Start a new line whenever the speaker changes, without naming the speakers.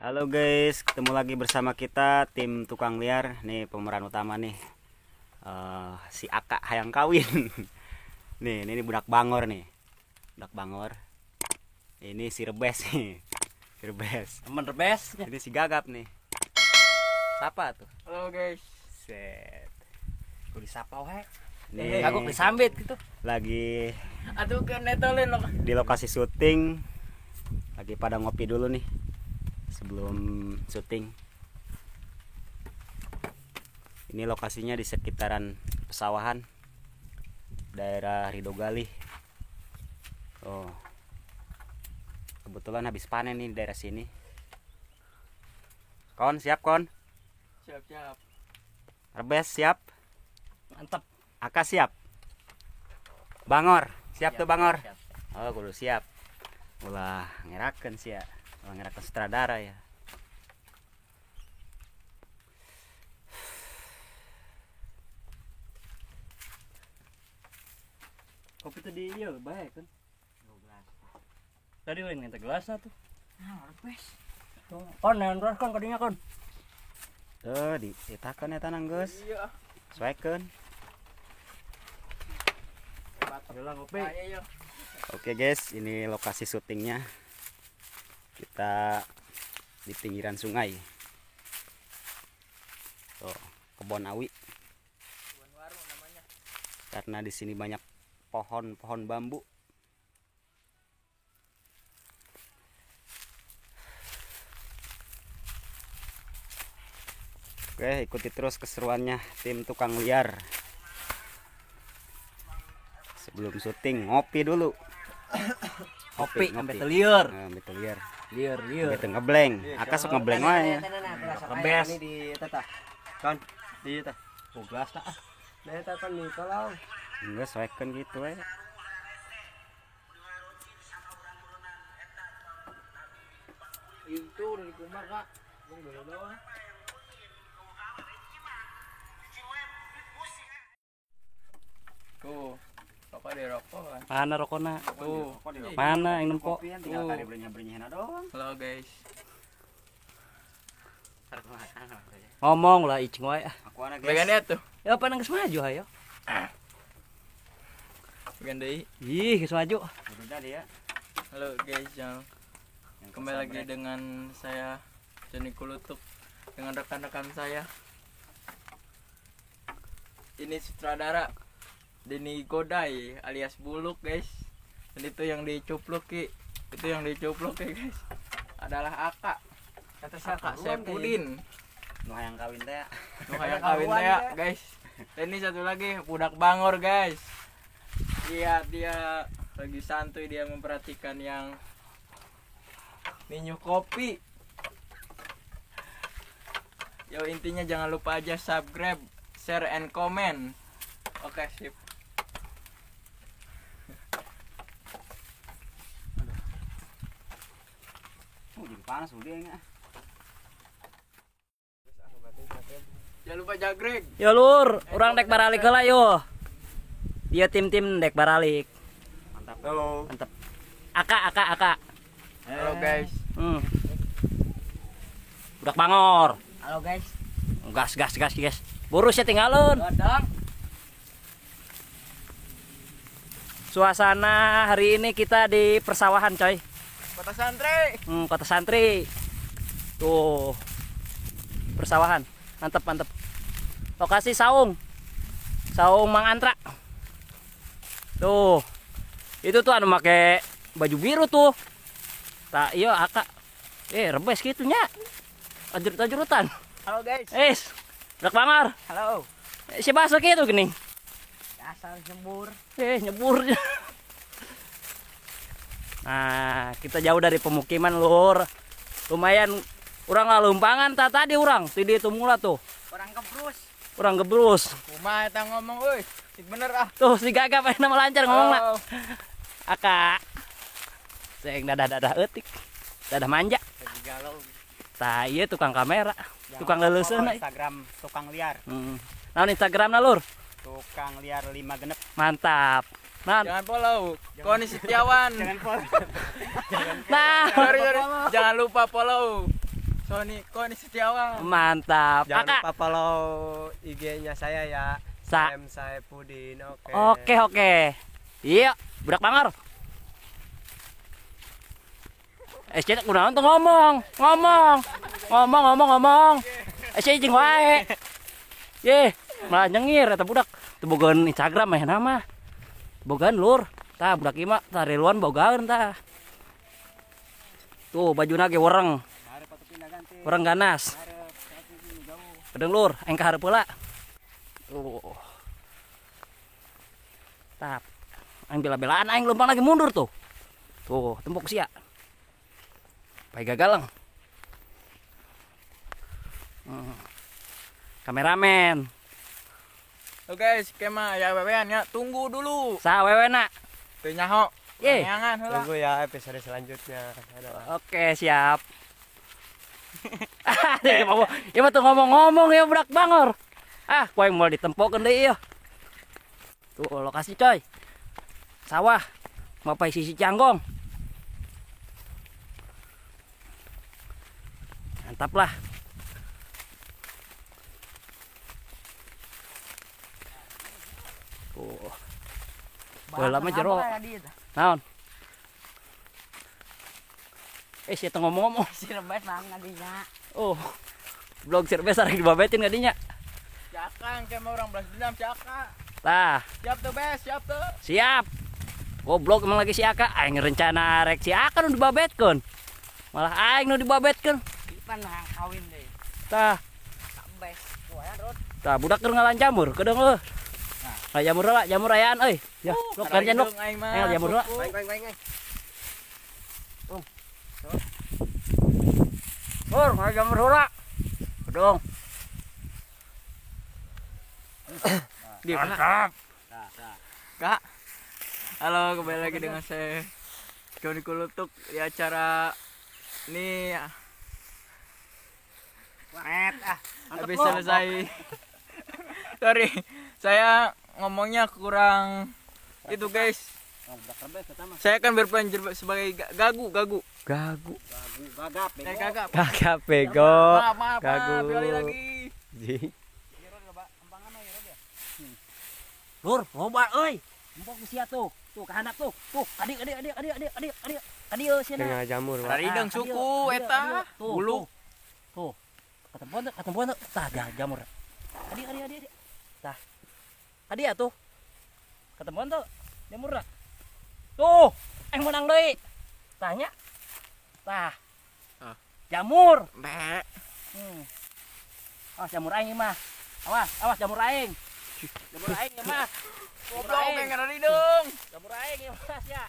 Halo guys, ketemu lagi bersama kita tim Tukang Liar. Nih pemeran utama nih, si Aka hayang kawin. Nih, ini budak bangor nih, budak bangor. Ini si Rebes nih, si Rebes.
Temen Rebes.
Ini si Gagap nih. Siapa tuh?
Halo guys.
Set.
Kudu disapa wae.
Nih.
Aku disambit gitu.
Lagi.
Aduh, netolin lo.
Di lokasi syuting. Lagi pada ngopi dulu nih sebelum syuting. Ini lokasinya di sekitaran pesawahan daerah Ridogalih. Oh, kebetulan habis panen nih di daerah sini. Kon, siap kon?
Siap, siap.
Rebes siap?
Mantap.
Aka siap? Bangor, siap, siap tuh Bangor.
Siap, siap.
Oh, kudu siap. Ulah ngerakeun sia. Ulah ngerakeun sutradara ya.
Kopi tadi iya baik kan. Tadi lain minta gelas tuh.
Nah, Rebes.
Kon, naon terus kon kadinya kon.
Tuh, dietakeun eta nang geus.
Iya.
Suekeun.
Ngopi.
Oke guys, ini lokasi syutingnya. Kita di pinggiran sungai. Tuh, kebon awi.
Kebon waru namanya.
Karena di sini banyak pohon-pohon bambu. Oke, ikuti terus keseruannya tim Tukang Liar. Sebelum syuting ngopi dulu.
Ngopi, sampai teliur.
Sampai teliur.
Liur, liur.
Sampai ngebleng. Aka sok ngebleng wae.
Rebes.
Di eta tah. Kon, di eta.
Oh, gelas tah.
Nah, eta kan di kolong.
Enggak soekeun gitu we.
Itu dari kumar, Kak. Bung dulu doang. Tuh, rokok di rokok kan.
Mana rokokna?
Tuh.
Mana yang nempo?
Tinggal tadi berenyah-berenyahan doang.
Halo guys.
Ngomong lah icing wae ah.
Aku ana guys.
Bagian tuh.
Ya apa nang geus maju hayo.
Bagian deui.
Ih, geus maju.
Udah dia.
Halo guys, yang kembali lagi dengan saya Joni Kulutuk dengan rekan-rekan saya. Ini sutradara Denny Godai alias Buluk guys. Dan itu yang dicupluk ki, itu yang dicupluk ya guys, adalah Aka. Aka Sepudin.
Nu hayang kawin teh.
Nu hayang kawin teh guys. Dan ini satu lagi budak bangor guys. Lihat dia lagi santuy, dia memperhatikan yang minum kopi. Yo, intinya jangan lupa aja subscribe, share and comment. Oke, sip.
Oh, jadi panas udah enggak.
Jangan lupa jagrek.
Yo lur, urang dek baralik heula yo. Dia tim-tim dek baralik.
Mantap. Halo.
Mantap. Aka, aka, aka.
Halo guys.
Budak bangor.
Halo guys.
Gas gas gas guys. Burus ya tinggalun.
Godong.
Suasana hari ini kita di persawahan coy.
Kota Santri.
Kota Santri. Tuh. Persawahan. Mantep, mantep. Lokasi Saung. Saung Mang Antra. Tuh. Itu tuh anu make baju biru tuh. Tak iya Aka. Rebes gitu nya. Ajurut-ajurutan.
Halo guys.
Budak bangor.
Halo.
Si basah gitu gini.
Asal nyebur.
Nyebur. Nah, kita jauh dari pemukiman lur. Lumayan urang lalumpangan tak tadi urang. Tadi itu mula tuh.
Orang gebrus.
Orang gebrus.
Kumaha eta ngomong euy. Bener ah.
Tuh si Gagap nama lancar ngomong lah. Aka. Seng dadah-dadah eutik. Dadah manja. Tah ieu tukang kamera, tukang leuleuseuh
Instagram Tukang Liar.
Naon Instagramna lur?
Tukang Liar 5 genep.
Mantap. Nah.
Jangan follow Koni Setiawan.
Jangan follow.
Nah,
sorry, sorry. Jangan lupa follow Sony Koni Setiawan.
Mantap.
Jangan
Aka.
lupa follow IG-nya saya ya.
Sa.
M Saepudin. Oke.
Oke, oke. Iya, budak bangor. Cetak kunaon tuh ngomong, ngomong. Ngomong, ngomong, ngomong. Cing wae. Ye, malah nyengir eta budak. Teu bogaeun Instagram mah nama. Bogaeun lur. Tah budak ieu mah tariluan bogaeun tah. Tuh bajuna ge wereng. Wereng ganas. Pedeng lur, aing ka hareup heula. Tuh. Tah. Aing bela-belaan aing lempang lagi mundur tuh. Tuh, tembok sia. Pai gagalang. Kameramen.
Oke, skema ya wewean ya, tunggu dulu.
Sa wewena.
Teu nyaho.
Ye.
Neangan heula.
Tunggu ya episode selanjutnya. Dadah.
Oke, siap. Ya mah tuh ngomong-ngomong ya budak bangor. Ah, ku aing moal ditempokeun deui ieu. Tuh lokasi coy. Sawah. Mapai sisi Canggong. Mantap lah. Tuh. Bola mah jero. Naon? Sia teu ngomong-ngomong.
Sirbes mang ngadinya.
Oh. Blog sirbes arek dibabetin ngadinya.
Cakang kayak mau orang balas dendam caka.
Tah,
Siap tuh bes, siap tuh.
siap. Goblok emang lagi si Aka. Aing rencana rek si Aka nu dibabetkeun. Malah aing nu dibabetkeun.
Ipan lah kawin deh.
Tah,
Bes.
tah budak keur ngalan jamur, kedeung eueuh. Nah, jamur lah, jamur ayaan euy. Ya, lok gantian lok.
Aing mah.
Ayo jamur lah.
Baik, baik, baik.
Lur, ngalan jamur heula. Kedeung.
Mantap. Kak. Halo, kembali lagi dengan saya Joni Kulutuk di acara ini
Net ah.
habis selesai. Sorry, saya ngomongnya kurang itu guys. Saya akan berperan sebagai gagu, gagu.
Gagu.
Gagap,
Saya gagap.
Gagap bego.
Maaf, maaf,
Gagu.
maaf, sekali lagi.
Ji.
Lur, loba euy. Empok sia tuh. Tuh ka handap tuh. Tuh, kadi kadi kadi kadi kadi kadi kadi. Kadi euy sia.
Tengah jamur, Pak.
Rarideng suku eta, bulu.
Tuh. Ketempuan tuh, ketempuan tuh. Tah, jamur. Kadi kadi kadi. Tah. Kadi atuh. Ketempuan tuh jamur. Tuh, aing menang deui. Tah nya. Tah. Jamur.
Mbak.
Awas jamur aing mah. Awas, awas jamur aing. Jamur aing ya mah.
Goblok yang rarideng.
Jamur aing ya mas ya.